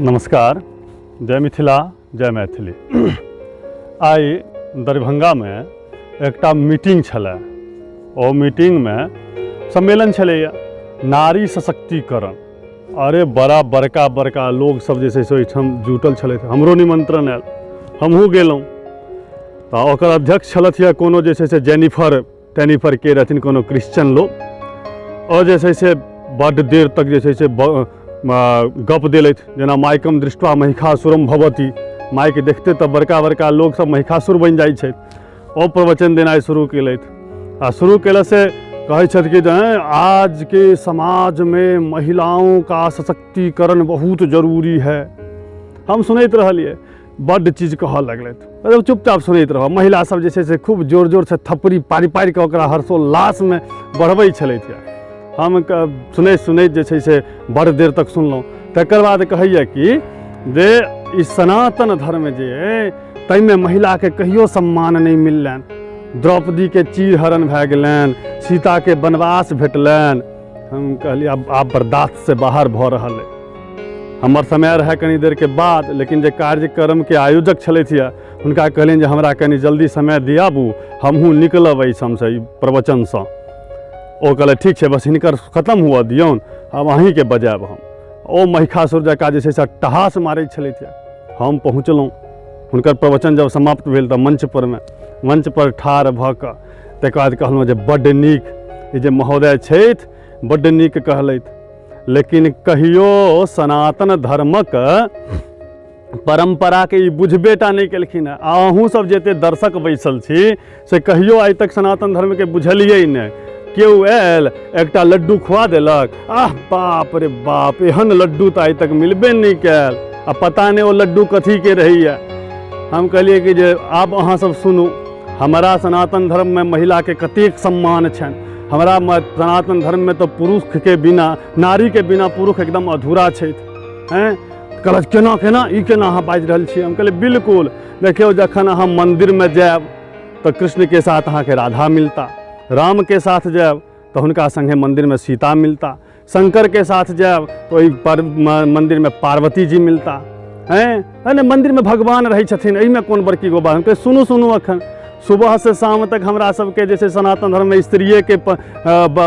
नमस्कार, जय मिथिला, जय मैथिली। आइ दरभंगामे एकटा मीटिंग छलै। ओ मीटिंगमे सम्मेलन छलैए नारी सशक्तिकरण। अरे बड़ा बड़का बड़का लोग सब जे छै से ओहिठाम जुटल छलथि। हमरो निमंत्रण आयल, हमहूँ गेलहुँ। तऽ ओकर अध्यक्ष छलथि हँ कोनो जे छै से जेनिफर टेनिफर के रहथिन, कोनो क्रिश्चियन लोक। आओर जे छै से बड्ड देर तक जे छै से गप देलथि, जेना माइकम दृष्टवा महिषासुरम भवती, माइक देखते तऽ बड़का बड़का लोक सब महिषासुर बनि जाइ छथि। ओ प्रवचन देनाइ शुरू केलथि आ शुरू केला से कहै छथि कि जे आज के समाज में महिलाओं का सशक्तिकरण बहुत जरूरी है। हम सुनैत रहलियै, बड्ड चीज कहऽ लगलथि, मतलब चुपचाप सुनैत रहब। महिला सब जे छै से खूब जोर जोरसँ थपड़ी पारि पारि कऽ ओकरा हर्षोल्लासमे बढ़बै छलथि। हम सुनैत सुनैत जे छै से बड़ देर तक सुनलहुँ। तकर बाद कहैए कि जे ई सनातन धर्म जे अइ ताहिमे महिलाके कहियो सम्मान नहि मिललनि। द्रौपदीके चीरहरण भए गेलनि, सीताके वनवास भेटलनि। हम कहलियै आब बर्दाश्तसँ बाहर भऽ रहल अइ। हमर समय रहै कनी देरके बाद, लेकिन जे कार्यक्रमके आयोजक छलथि यऽ हुनका कहलियनि जे हमरा कनी जल्दी समय दियाबू, हमहूँ निकलब एहिठामसँ ई प्रवचनसँ। ओ कहलथि ठीक छै, बस हिनकर खतम हुअ दियौन, आब अहीँके बजायब हम। ओ महिषासुर जकाँ जे छै से अट्टहास मारै छलथि यऽ। हम पहुँचलहुँ, हुनकर प्रवचन जब समाप्त भेल तऽ मंचपरमे मंचपर ठाढ़ भऽ कऽ तकर बाद कहलहुँ जे बड्ड नीक ई जे महोदय छथि बड्ड नीक कहलथि, लेकिन कहियो सनातन धर्मक परम्पराके ई बुझबे टा नहि केलखिन हँ। आ अहूँ सब जते दर्शक बैसल छी से कहियो आइ तक सनातन धर्मके बुझलियै नहि। केओ आयल एकटा लड्डू खुआ देलक, आह बाप रे बाप, एहन लड्डू तऽ आइ तक मिलबे नहि कयल, आ पता नहि ओ लड्डू कथीके रहैए। हम कहलियै कि जे आब अहाँ सब सुनू, हमरा सनातन धर्ममे महिलाके कतेक सम्मान छनि। हमरा सनातन धर्ममे तऽ पुरुषके बिना, नारीके बिना पुरुष एकदम अधूरा छथि। हैं कहलक केना केना ई केना अहाँ बाजि रहल छियै? हम कहलियै बिल्कुल, देखियौ जखन अहाँ मन्दिरमे जायब तऽ कृष्णके साथ अहाँके राधा मिलता, रामके साथ जायब तऽ हुनका सङ्गे मन्दिरमे सीता मिलता, शंकरके साथ जायब तऽ ओहि पर मन्दिरमे पार्वती जी मिलता। हैं नहि मन्दिरमे भगवान रहै छथिन, एहिमे कोन बड़की गो बात? हम कहै सुनू सुनू, अखन सुबहसँ शाम तक हमरा सबके जे छै सनातन धर्ममे स्त्रिएके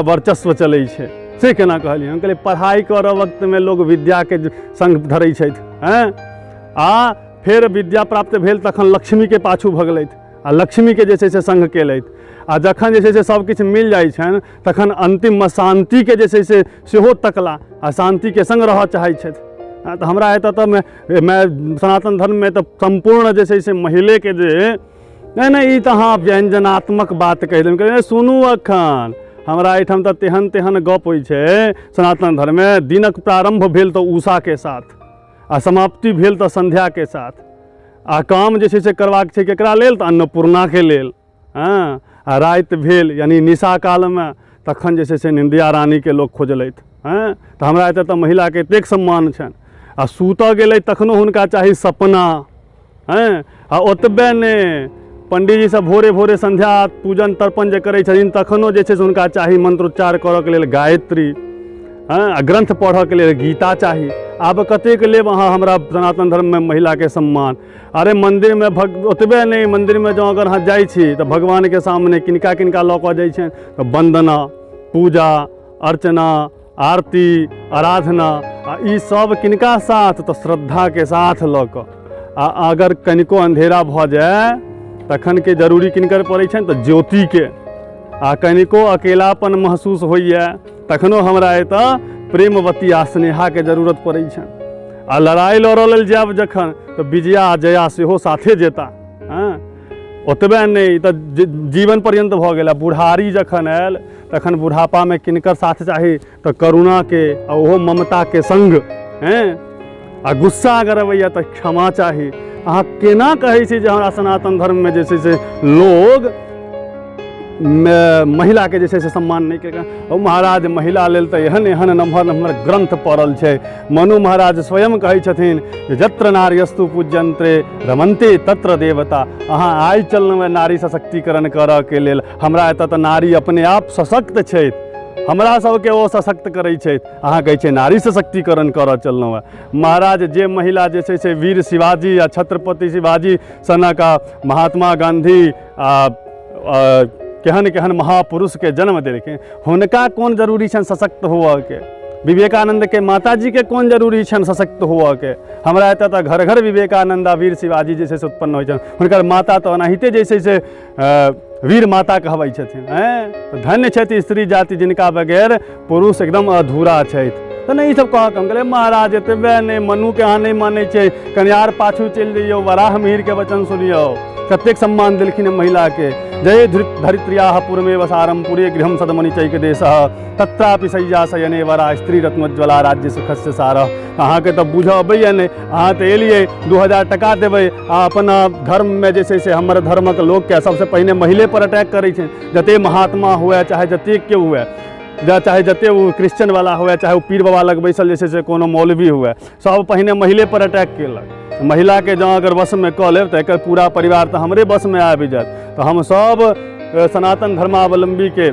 वर्चस्व चलै छै। से केना कहलियै? हम कहलियै पढ़ाइ करऽ वक्तमे लोक विद्याके सङ्ग धरै छथि, हैं आ फेर विद्या प्राप्त भेल तखन लक्ष्मीके पाछू भगलथि आ लक्ष्मीके जे छै से सङ्ग केलथि, आ जखन जे छै से सब किछु मिल जाइ छनि तखन अन्तिममे शान्तिके जे छै से सेहो तकला आ शान्तिके सङ्ग रहऽ चाहै छथि। तऽ हमरा एतऽ तऽ सनातन धर्ममे तऽ सम्पूर्ण जे छै से महिलेके जे नहि नहि ई तऽ अहाँ व्यञ्जनात्मक बात कहि देलहुँ। कहलियै सुनू, अखन हमरा एहिठाम तऽ तेहन तेहन गप होइ छै सनातन धर्ममे, दिनक प्रारम्भ भेल तऽ उषाके साथ आ समाप्ति भेल तऽ सन्ध्याके साथ, आ काम जे छै से करबाक छै केकरा लेल? तऽ अन्नपूर्णाके लेल। हँ आ राति भेल यानि निशा कालमे तखन जे छै से निन्दिया रानीके लोक खोजलथि। हँ तऽ हमरा एतऽ तऽ महिलाके एतेक सम्मान छनि। आ सुतऽ गेलै तखनो हुनका चाही सपना। हँ आ ओतबे नहि, पंडीजी सब भोरे भोरे संध्या पूजन तर्पण जे करै छथिन तखनो जे छै से हुनका चाही मंत्रोच्चार करऽके लेल गायत्री। हँ आ ग्रंथ पढ़ऽके लेल गीता चाही। आब कतेक लेब अहाँ हमरा सनातन धर्ममे महिलाके सम्मान? अरे मन्दिरमे भग ओतबे नहि, मन्दिरमे जँ अगर अहाँ जाइ छी तऽ भगवानके सामने किनका किनका लऽ कऽ जाइ छनि? तऽ वन्दना, पूजा, अर्चना, आरती, आराधना, आ ई सब किनका साथ? तऽ श्रद्धाके साथ लऽ कऽ। आ अगर कनिको अन्धेरा भऽ जाय तखन के जरूरी किनकर पड़ै छनि? तऽ ज्योतिके। आ कनिको अकेलापन महसूस होइए तखनो हमरा एतऽ प्रेमवती आ स्नेहाके जरूरत पड़ै छनि। आ लड़ाइ लड़ऽ लेल जायब जखन तऽ विजया आ जया सेहो साथे जेता। हँ ओतबे नहि, तऽ जीवन पर्यन्त भऽ गेल। आ बुढ़ारी जखन आयल तखन बुढ़ापामे किनकर साथ चाही? तऽ करुणाके, आ ओहो ममताके सङ्ग। हैं आ गुस्सा अगर अबैए तऽ क्षमा चाही। अहाँ केना कहै छी जे हमरा सनातन धर्ममे जे छै से लोग महिलाके जे छै से सम्मान नहि केलकै? ओ महाराज, महिला लेल तऽ एहन एहन नम्हर नम्हर ग्रन्थ पड़ल छै। मनु महाराज स्वयं कहै छथिन जे जत्र नार्यस्तु पूज्यन्ते रमन्ते तत्र देवता। अहाँ आइ चललहुँ नारी सशक्तिकरण करऽके लेल, हमरा एतऽ तऽ नारी अपने आप सशक्त छथि। हमरा सबके ओ सशक्त करै छथि। अहाँ कहै छियै नारी सशक्तिकरण करऽ चललहुँ हेँ। महाराज, जे महिला जे छै से वीर शिवाजी आ छत्रपति शिवाजी सनक आ महात्मा गाँधी आ केहन केहन महापुरुषके जन्म देलखिन, हुनका कोन जरूरी छनि सशक्त हुअके? विवेकानन्दके माताजीके कोन जरूरी छनि सशक्त हुअके? हमरा एतऽ तऽ घर घर विवेकानन्द आ वीर शिवाजी जे छै से उत्पन्न होइ छनि। हुनकर माता तऽ ओनाहिते जे छै से वीर माता कहबै छथिन। तऽ धन्य छथि स्त्री जाति जिनका बगैर पुरुष एकदम अधूरा छथि। तऽ नहि, ईसब कहऽ हम कहलियै महाराज एतबे नहि, मनुके अहाँ नहि मानै छियै, कनि आर पाछू चलि जइयौ, वराह मिहिरके वचन सुनियौ, कतेक सम्मान देलखिन हेँ महिलाके। जय धरित्र्याः पुरमेव सारम पुरे गृहम सदमनि चैक देशः तत्रापि शय्या शयने वरा स्त्री रत्नोज्ज्वला राज्य सुखस्य सारः। अहाँके तऽ बुझऽ अबैए नहि, अहाँ तऽ एलियै 2000 टका देबै आ अपना धर्ममे जे छै से हमर धर्मक लोकके सबसँ पहिने महिले पर अटैक करै छै। जतेक महात्मा हुए, चाहे जतेक केओ हुए, चाहे जतेक ओ क्रिश्चियनवला हुए, चाहे ओ पीर बाबा लग बैसल जे छै से कोनो मौलवी हुए, सब पहिने महिले पर अटैक केलक। महिलाके जँ अगर वशमे कऽ लेब तऽ एकर पूरा परिवार तऽ हमरे वशमे आबि जायत। तऽ हम सब सनातन धर्मावलम्बीके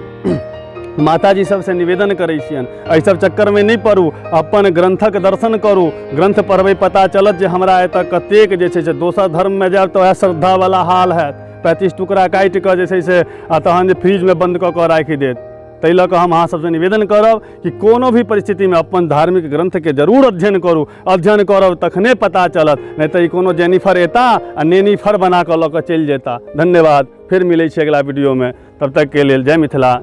माताजी सबसँ निवेदन करै छियनि, एहि सब चक्करमे नहि पड़ू, अपन ग्रन्थक दर्शन करू। ग्रन्थ पढ़बै पता चलत जे हमरा एतऽ कतेक जे छै से दोसर धर्ममे जायब तऽ वएह श्रद्धावला हाल हैत, 35 टुकड़ा काटि कऽ जे छै से आ तहन जे फ्रिजमे बन्द कऽ कऽ राखि देत। ताहि लऽ कऽ हम अहाँ सबसँ निवेदन करब कि कोनो भी परिस्थितिमे अपन धार्मिक ग्रन्थके जरूर अध्ययन करू। अध्ययन करब तखने पता चलत, नहि तऽ ई कोनो जेनिफर एता आ नेनीफर बना कऽ लऽ कऽ चलि जेता। धन्यवाद, फेर मिलै छी अगिला वीडियोमे, तब तकके लेल जय मिथिला।